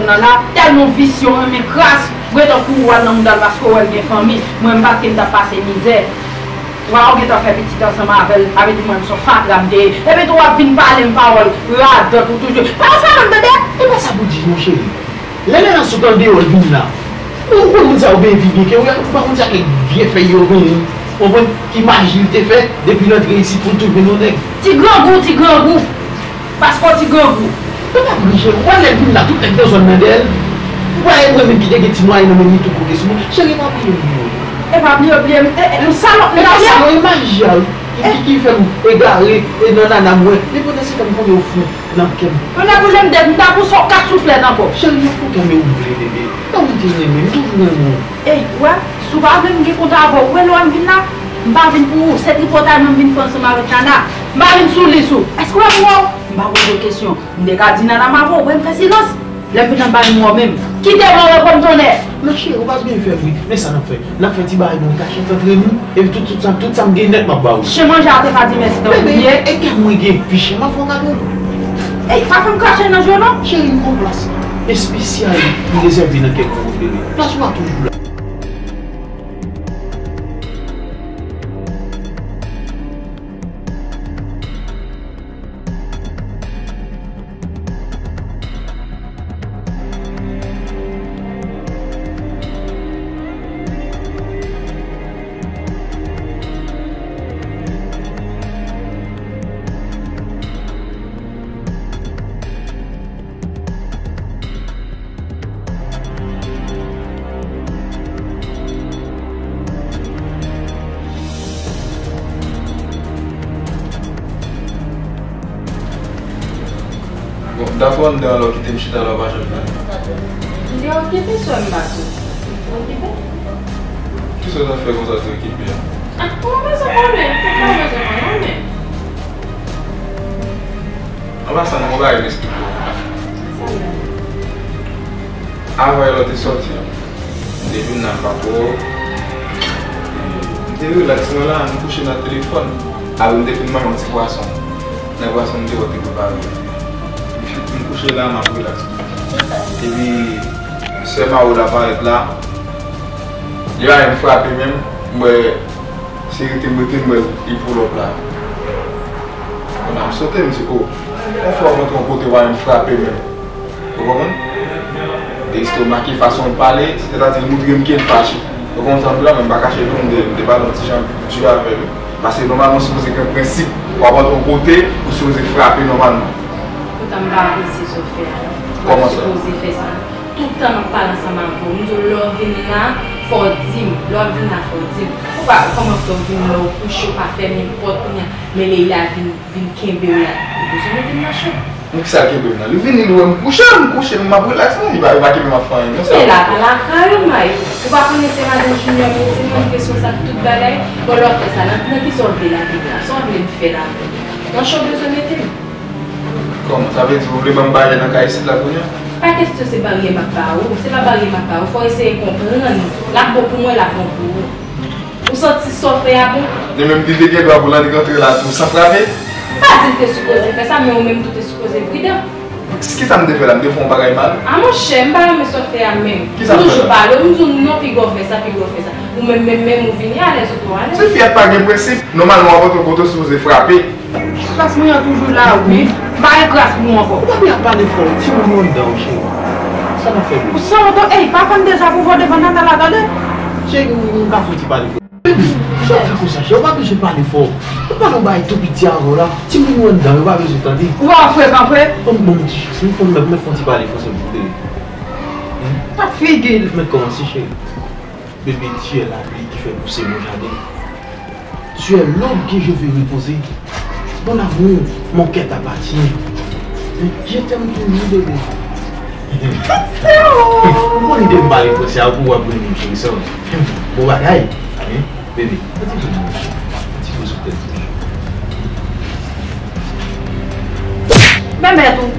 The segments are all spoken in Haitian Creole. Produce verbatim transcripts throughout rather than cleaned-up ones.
Nan la, tèlman visye, w renmen kras, w gentan kouri w al nan mouda l paske w wè l gen fanmi. Mwen, m pa t ke m t ap pase mizè. Wa, w gentan fè pitit ansanm avè l, avè di mwen, m se yon fatra m te ye. Epi tou, w ap vin pale m pawòl radòt ou toujou. Pa sa menm, tande! E pa sa pou di non, cheri. Lè Lena sot andeyò, l vin la. Ou konn moun sa yo byen pi byen ke w, ou pa konn sa kèk vye fèy yo genyen. Ou konprann? Ki maji l te fè depi l antre isit pou l tou jwenn yon nèg. Ti grangou, ti grangou. Paske w ti grangou. Ou pa vre, cheri. Ou wè lè l vin la, tout nèg nan zòn nan dèyè l. Ou pa wè mwen menm ki te gen ti mwayen nan men m, li tou koke sou mwen. Cheri, pa bliye m non. E pa bliye, bliye m. E, e, m salòp, m salòp. E pa sa non, e maji a, wi. Ki, ki, ki fè m egare, e nan nana m wè. Men pandan se tan m konnen w fou nan kè m. Kounye a pou lè m dèt, m ta pouse w kat souflèt ankò. Cheri, m fou kè m ou vle, bebe. Sa w di renmen, m toujou renmen w. Ey, ou wè, si w pa vle m gen kont avè w, ou wè lè w wè m vin la, m pa vin pou ou, se tripotay mwen m vin fè ansanm avèk Nana. M pa vin sou lis ou. Èske w wè m wè w? M pa poze w kesyon. M te ka di Nana m avè w, ou wè m fè silans. Lè m vin anba m wè w menm. Kite m wè w konn tonnè. Non, cheri, ou pa byen fè vre. Men sa n ap fè. N ap fè ti bagay nou kachèt antre nou, epi tout, tout sa, tout sa m gen nèt m ap ba ou. Chen manje a te ka di mèsi nan bebe, e kè mwen gen pi chen, m ap fè w kado. Ey, pa fè m krache nan je w non. Cheri, m gon plas espesyal m rezève nan kè mwen, bebe. Plas ou a toujou la. Bon, dakò, m deyò la, w kite m chita la, w pa janm la. M deyò okipe, sè m pa soti. Okipe. Kisa w t ap fè konsa, te okipe a? Ah, ou pa bezwen konnen, ou pa bezwen konnen, men. An pasan, m gon bagay m esplike w. Sa l ye? Avan yè lè w te sòti an, m te vin la, m pa t wè w. M te rilaks mwen la, m kouche nan telefòn. Apre m te fin manyen yon ti pwason. Nan pwason m te wè w te prepare. M kouche la, m ap rilaks. Epi, sè Mawod la parèt la. Li pa menm frape menm. M wè, se rete m rete, m wè li pull up la. Kounye a m sote, m di, o, yon fwa w rantre yon kote, w pa menm frape menm. Ou konprann? Li estomake fason l pale, sètadi li montre m ke l fache. Ou konprann sa m di la, men m pa kache tou, m te, m te pale yon ti jan pi di avè l. Paske nòmalman, w sipoze gen prensip. W ap rantre yon kote, ou sipoze frape nòmalman. Poutan m pa apresye sa w fè a non. Ou pa sipoze fè sa. Tout tan m ap pale ansanm avè w, m di w lè w vin la, fò w di m. Lè w ap vin la, fò w di m. Ou pa, kòman fè w vin lè w kouche, w pa fèmen pòt, kounye a, men Leila vin, vin kenbe w la. Ou bezwen mete m nan cho. Men kisa l kenbe m nan? Li vini, li wè m kouche, m kouche, m ap rilaks, non, li pa, li pa kenbe m ap fè anyen, non, sa. Leila pa lakay ou, May. Ou pa konnen se madanm Junior, men di mwen kesyon sa tout bagay. Bon, lè w ap fè sa, nan, nan kisa w vle lage m la? Sa w vle m fè la? Nan cho w bezwen mete m? Kòman? Sa vle di ou vle ban m baryè nan kay isit la kounye a? Pa kesyon se baryè m ap ba ou, se pa baryè m ap ba ou, fò w eseye konprann. L ap bon pou mwen, l ap bon pou ou. Ou santi sa w fè a bon? Li menm li te gen dwa pou l annik rantre la tou san frape? Pa di l te sipoze fè sa, men ou menm tou te sipoze pridan. Kisa m te fè la? M te fè yon bagay mal? A monchè, m pa renmen sa w fè a menm. Kisa m fè la? Toujou pale, m di w non, piga w fè sa, piga w fè sa. Ou menm, menm, menm, ou vini alèz, ou twò alèz. Ti fiyèt pa gen prensip. Nòmalman, w ap antre kote w sipoze frape. Kras mwen an toujou la, wi. M pa gen kras pou ou ankò. Ou pa byen ap pale fò, timoun yo anndan, cheri. Sa n ap fè, bebe? Ou sanwont, ey, pa fè m dezavouve w devan Nana la, tande? Cheri, m ka fouti pale fò. Bebe, sa w fè konsa, cheri? Ou pa bezwen pale fò. Ou pale yon bagay tou piti avè w la. Timoun yo anndan, yo pa bezwen tande. Ou pa frekan vre? Ban m, ban m ti chans, m fè, m fè yon ti pale fò, silvouplè. Kat figi l. Mèt kòmanse, cheri. Bebe, tu es la pluie qui fait pousser mon jardin. Tu es l'aube que je veux reposer. Mon amour, mon cœur t'appartient. Je t'aime toujours, bébé. Ou konn lide m pale fransè a pou w ap renmen m, cheri, sa. Bon bagay. Hein? Bebe, yon ti kou, yon ti kou sou tèt. Mèmèt ou.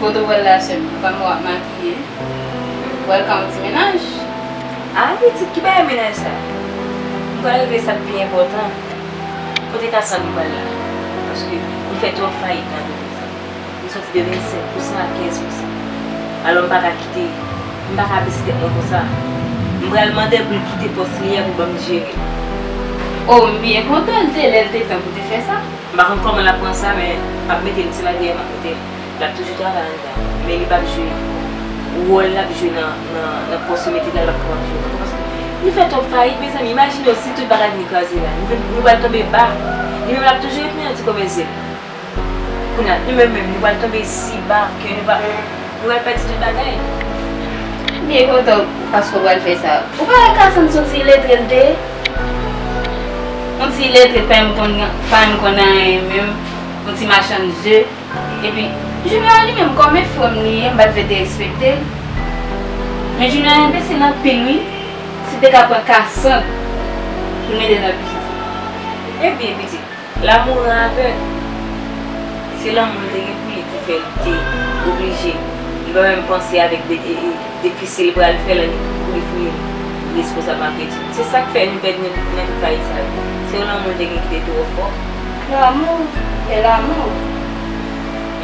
Kote w pral la, sè m? Ou pa m wè w ap makiye. Ou pral ka yon ti mennaj? Ah, pitit, ki bagay mennaj sa? M pral regle sa k pi enpòtan. Kote Kasandra pral la? Paske m fè twòp fayit nan domèn sa. M soti de vennsenk pousan a kenz pousan. Alò m pa ka kite, m pa ka bese tèt mwen konsa. M pral mande l pou l kite pòs li a pou ban m jere. Oh, m byen kontan l te, lè l te tan pou te fè sa. M pa konn kòman l ap pran sa, men m ap mete l, se la dèyè m ap mete l. L ap toujou travay anndan, men li p ap jwe wòl l ap jwe nan, nan, nan pòs yo mete l la, l p ap kapab jwe ankò, paske nou fè twòp fayit, mezanmi. Imajine w si tout bagay vin kraze la. Nou, nou pral tonbe ba. Li menm l ap toujou ret plenyen ti kòmèse l. Kounye a, nou menm menm, nou pral tonbe si ba ke nou pa, nou pral pèdi tout bagay. M byen kontan paske w pral fè sa. Ou pa wè Kasandra se yon ti iletre l te ye? Yon ti iletre pa menm konn, pa menm konn anyen menm. Yon ti machann ze. Epi, Junior li menm, kòm e frè m li ye, m pa t vle derespekte l. Men Junior enbesil anpil wi. Si l te ka pran Kasandra pou l mete nan biznis. Ebyen, pitit, lanmou an avèg. Se lanmou l te gen pou li ki fè l te oblije. Li pa menm panse avèk de, e, e, defisi l pral fè lè li kouri fouye l, li responsab malgre tou. Se sa k fè nou pèdi nan, nan tout fayit sa yo. Se yon lanmou l te gen ki te twò fò. Lanmou, e lanmou.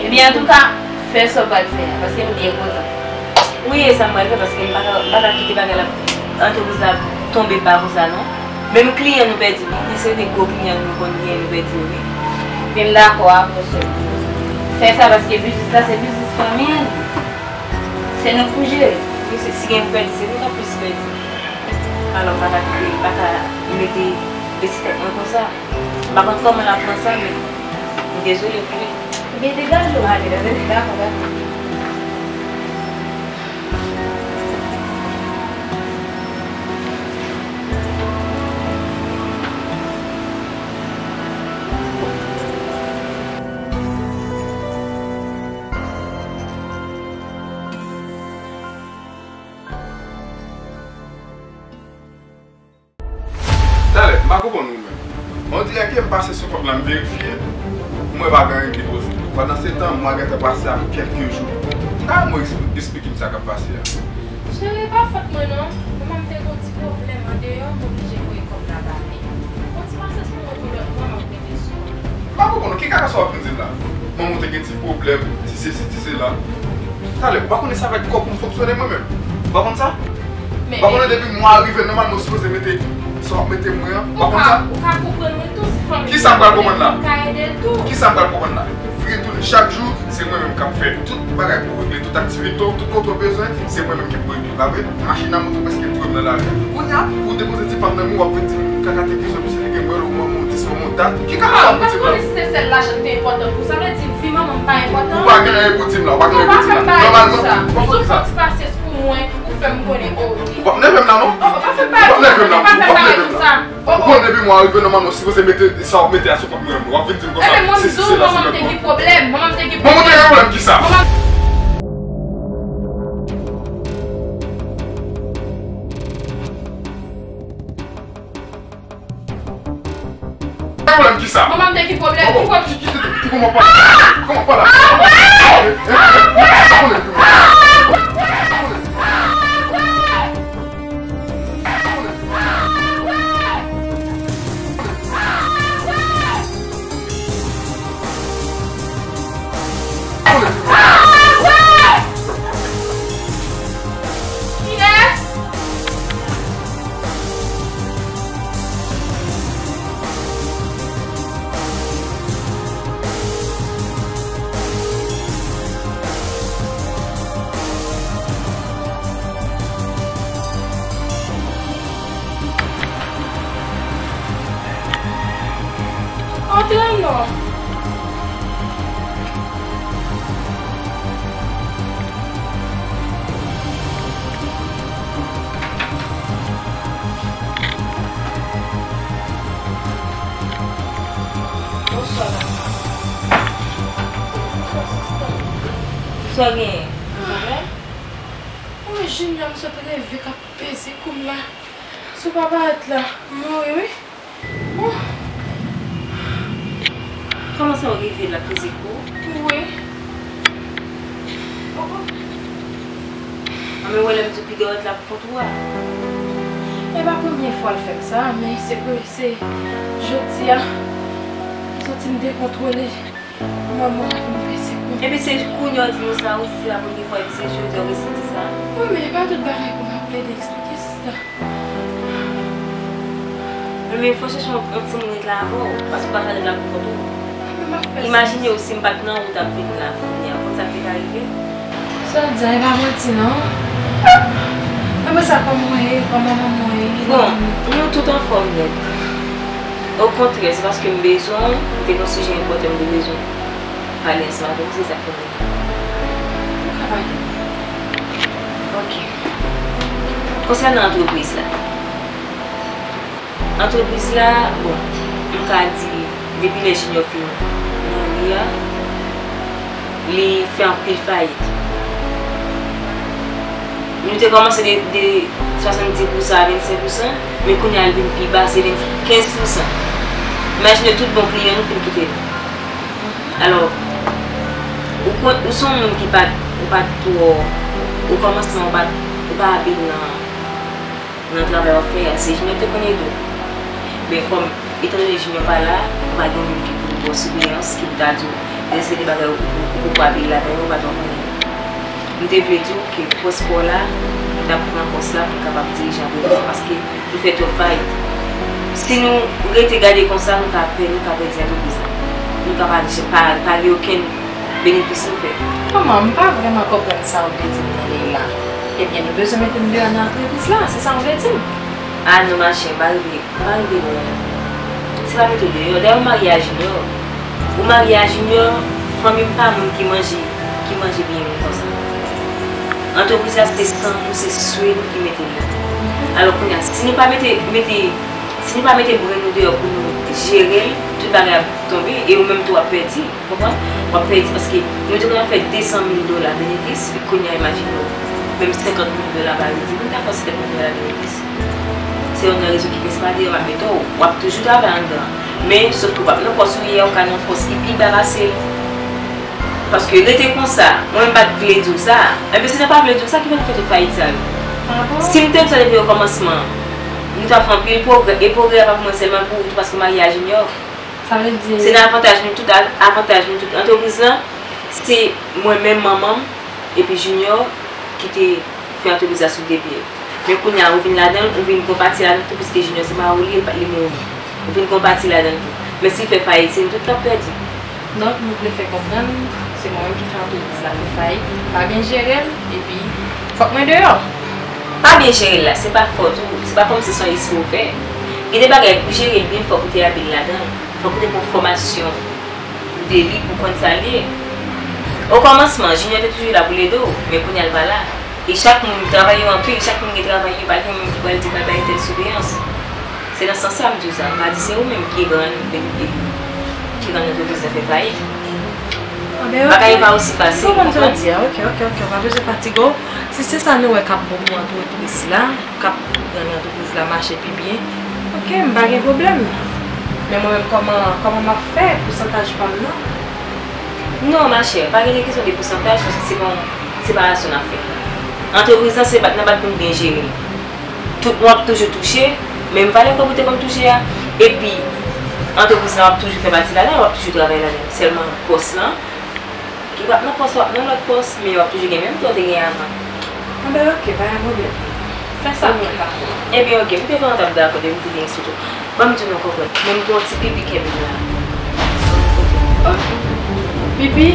Ebyen, antouka, fè sa w pral fè a, paske m byen kontan. Wi, e sa m pral fè, paske m pa ka, m pa ka kite bagay la, antrepriz la tonbe ba konsa non. Menm kliyan nou pèdi, li se de gwo kliyan nou konn genyen, nou pèdi yo wi. Men m dakò avè w sè m. Fè sa paske biznis la se biznis fanmi an. Se nou k pou jere. Wi, se, si gen pou pèdi, se nou k ap plis pèdi. Alò, m pa ka kite, m pa ka mete bese tèt mwen konsa. M pa konn kòman l ap pran sa, men m dezole pou li. Ebyen, degaje w ale, tande? Dakò, dakò. Talè, m pa konprann ou menm. On dirè ke m pase sou kont la, m verifye, m wè pa gen anyen k depoze. Pandansetan, mwa gentan pase ak kèlke jou. Kòman w espli-, esplike m sa k ap pase a? Cheri, e pa fòt mwen non. Manman m te gen yon ti pwoblèm andeyò, m oblije voye kòb la ba li. Pran ti pasyans pou mwen pou lòt mwa, m ap rete sou ou. M pa konprann ou, ki kaka sa w ap vin di m la? Manman w te gen ti pwoblèm, ti sesi, ti sela. Talè, ou pa konnen sa avèk kòb pou m fonksyone mwen menm? Ou pa konn sa? Ou pa konnen depi mwa a rive, nòmalman ou sipoze mete sa w ap mete mwen an? Ou pa konn sa? Ou ka konprann mwen tou, si fanmi. Kisa m pral konprann la? Ou ka ede l tou. Kisa m pral konprann la? Vire tounen chak jou, se mwen menm k ap fè tout bagay pou regle tout aktivite w, tout kote w bezwen, se mwen menm ki pou regle, pa vre? Machin nan monte prèske touye m nan lari. Kounye a, pou w depoze ti pa m nan men w, w ap vin di m kaka te bizon, misye te gen mwen, ou manman w dis, manman w dat. Ki kaka sa w ap vin di m la? Ou pa konnen si se sèl lajan ki te enpòtan pou ou, sa vle di vi manman m pa enpòtan? Ou pa gen anyen pou di m la, ou pa gen anyen pou di m la. Nòmalman, ou pa fè m sa. Ou fè m ti pasyans pou mwen, ou fè m konnen, oh, wi. Ou p ap nève m la, non? Ou p ap nève m la, ou p ap nève m la. Ou konn depi mwa rive, nòmalman, ou sipoze mete sa w ap mete a sou kont mwen, w ap vin di m konsa, sesi, sela, se lòt mwa. Manman m te gen pwoblèm, manman m te gen pwoblèm. Manman w te gen pwoblèm ki sa? Manman Pwoblèm ki sa? Manman m te ki pwoblèm? Ki pwoblèm? Ki, ki, ki, ki, kòman pa la? Kòman pa la? Antre non. Bonswa, madam. Bonswa, sista. Sa w genyen? Ou pwoblèm? Wi, Junior, m sot reve k ap peze kou m la. Si w pa parèt la, m mouri, wi. Oh. Kòman sa w rive la, peze kou? Wi. An men wè lè m di w piga w ret la pou kont ou a. E pa premye fwa l fè m sa, men se pre-, se jodi a m santi m dekontwole. Manman vin pèsekite m. Epi se kounye a w di nou sa, ou di se la premye fwa, epi se jodi a w resi di sa. Wi, men e pa tout bagay pou m ap plede eksplike, sista. Men fò chèche yon, yon timoun ret la avè w, paske w pa ka ret la pou kont ou. Imajine w si m pa t nan wout ap vin la kounye a, konn sa k te ka rive? Sa w di a, e pa manti non. Apre sa, kòman w ye? Kòman manman w ye? Bon, nou tout anfòm nèt. Okontrè, se paske m bezwen w, m te gen yon sijè enpòtan m te bezwen pale ansanm avè w, se sa k fè m rele w. Nou ka pale. Ok. Konsènan antrepriz la. Antrepriz la, bon, m ka di, depi lè Junior fin mouri a, li fè anpil fayit. Nou te kòmanse de, de swasanndis pousan a vennsenk pousan, men kounye a l vin pi ba, se vennkenz pousan. Imajine tout bon kliyan nou fin kite nou. Alò, ou konn, ou se yon moun ki pa t, ou pa t twò, okòmansman, ou pa t, ou pa abile nan, nan travay w ap fè a, se Junior te konn ede w. Men kòm, etandone Junior pa la, ou pa gen moun ki pou ba w siveyans, ki pou ta di w, gen seri de bagay ou, ou, ou poko abile ladan yo, ou pa twò konnen. M te vle di w ke pòs pa w la, m t ap pran pòs la pou m kapab dirije antrepriz la, paske nou fè twòp fayit. Si nou rete gade konsa, nou ka pè, nou ka pèdi antrepriz la. Nou ka pa, pa, pa gen okenn benefis nou fè. Manman, m pa vrèman konprann sa w vle di m nan Leila. Ebyen, nou bezwen mete m deyò nan antrepriz la, se sa w vle di m? A non, machè, m pa rive, m pa rive lwen. Se pa mete w deyò. Dayè, ou marye a Junior. Ou marye a Junior, fanmi m pa moun ki manje, ki manje byen moun konsa. Antrepriz la, se san nou, se swe nou ki mete l la. Alò, kounye a, si nou pa mete, mete, si nou pa mete bren nou deyò pou nou jere l, tout bagay ap tonbe, e ou menm tou w ap pèdi. Konprann? W ap pèdi paske nou te konn ap fè de san mil dola benefis, epi kounye a imajine w, menm senkant mil dola pa rive. Moun ta fè senkant mil dola benefis. Se youn nan rezon ki fè se pa deyò m ap mete w. W ap toujou travay anndan. Men, sòf ke w p ap nan pòs ou ye a, ou ka nan pòs ki pi ba pase l. Paske rete konsa, mwen m pa t vle di w sa. Enben, se nan pa vle di w sa ki fè nou fè tout fayit sa yo. Si m te di w sa depi okòmansman, nou t ap fè anpil pwogrè. E pwogrè a pa pou mwen sèlman, pou ou tou, paske w marye a Junior. Sa vle di. Se nan avantaj nou tout, a-, avantaj nou tout. Antrepriz lan, se mwen menm, manman m, epi Junior ki te fè antrepriz la sou de pye. Men kounye a, ou vin ladan l, ou vin gon pati ladan l tou, piske Junior se mari w li ye, li mouri. Ou vin gon pati ladan l tou. Men si l fè fayit, se nou tout k ap pèdi. Donk, nou vle fè konprann, se mwen menm ki fè antrepriz la fè fayit, m pa byen jere l, epi fòk mwen deyò. Pa byen jere l la, se pa fòt ou, se pa kòmsi se yon espre w fè. Gen de bagay pou jere l byen, fòk ou te abile ladan l. Fòk ou te pran fòmasyon de li pou konn sa l ye. Okòmansman, Junior te toujou la pou l ede w, men kounye a l pa la. E chak moun travay yo anpil, chak moun gen travay yo, pa gen moun ki pral di m al bay entèl siveyans. Se nan sans sa m di w sa, m pa di se ou menm ki rann, ki rann antrepriz la fè fayit. Bagay yo pa osi fasil, ou konprann? Ok, ok, ok, ou pa bezwen fatige w. Si se sa nou wè k ap bon pou antrepriz la, k ap rann antrepriz la mache pi byen, ok, m pa gen pwoblèm. Men mwen menm, kòman, kòman m ap fè pousantaj pa m nan? Non, machè, pa gen kesyon de pousantaj, paske se pa yon separasyon n ap fè. Antrepriz lan, se bat, nan bat pou n byen jere l. Tout, w ap toujou touche menm valè kòb ou te konn touche a. Epi, antrepriz lan, w ap toujou fè pati ladan l, w ap toujou travay ladan l. Sèlman pòs lan, ki w ap nan pòs, w ap nan lòt pòs, men w ap toujou gen menm tan w te gen avan. Anben, ok, pa gen pwoblèm. Fè sa pou mwen. Ebyen, ok, m te vrèman t ap dakò depi m te gen eksplike w. Ban m di w non, kòkòt, men m gen yon ti pipi kenbe m la. Pipi?